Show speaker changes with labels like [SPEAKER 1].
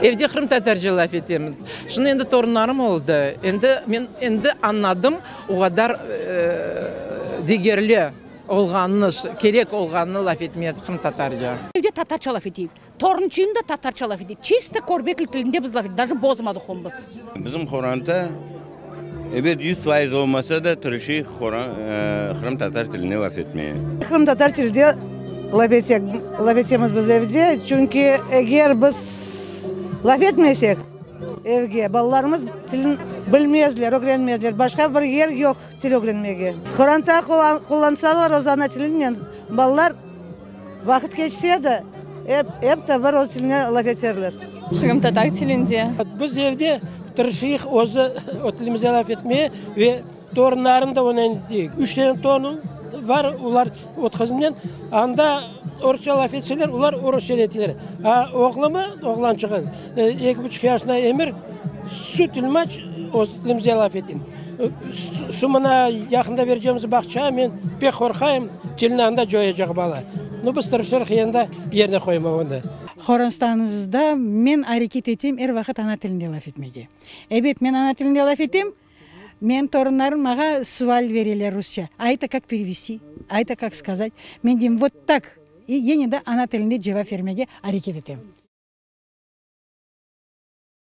[SPEAKER 1] Evde qırımtatarca laf etemiz. Şimdi endi torunlarım oldı. Endi men endi añladım, o qadar degerli olğanını, kerek olğanını laf etmege qırımtatarca.
[SPEAKER 2] Evde tatarca laf eteyik. Torunçığım da tatarca laf ete. Çisto Körbekli tilinde biz laf eteyik. Daje bozmadıq onı biz.
[SPEAKER 3] Bizim qoranta, ebet, 100% olmasa da, tırışıyıq qırımtatar tilinde laf etmege.
[SPEAKER 4] Qırımtatar tilde laf etsek, laf etemiz biz evde, çünki eger biz laf etmesek evge, balalarımız tilin bilmezler, ögrenmezler. Başqa bir yer yoq til ögrenmege. Qoranta qullansalar öz ana tilinen, balalar vaqıt keçse de, ep, ep de bir öz tiline laf eterler.
[SPEAKER 5] Qırımtatar tilinde.
[SPEAKER 6] Biz evde tırışıyıq özü o tilimizde laf etmege ve torunlarım da onen deyik. Üç tane torunım bar, olar ötkizimden anda orusça laf etseler, olar orusça eteler. A oğlumı, oğlançığı, 2,5 yaşında Emir, süt ilmaç öz tilimizde laf eteyim. Şu mına yaqında vereceğimiz bağçağa men pek qorqayım, tilini anda coyacaq bala. Nu, biz tırışırıq endi yerine qoymaq onı.
[SPEAKER 7] Qorantamızda men areket etem er vaqıt ana tilinde laf etmege. Ebet, men ana tilinde laf etem, men torunlarım maña sual bereler rusça. А это как перевести? А это как сказать? Men deyim, вот так. И yine de ana tilinde cevap bermege areket etem.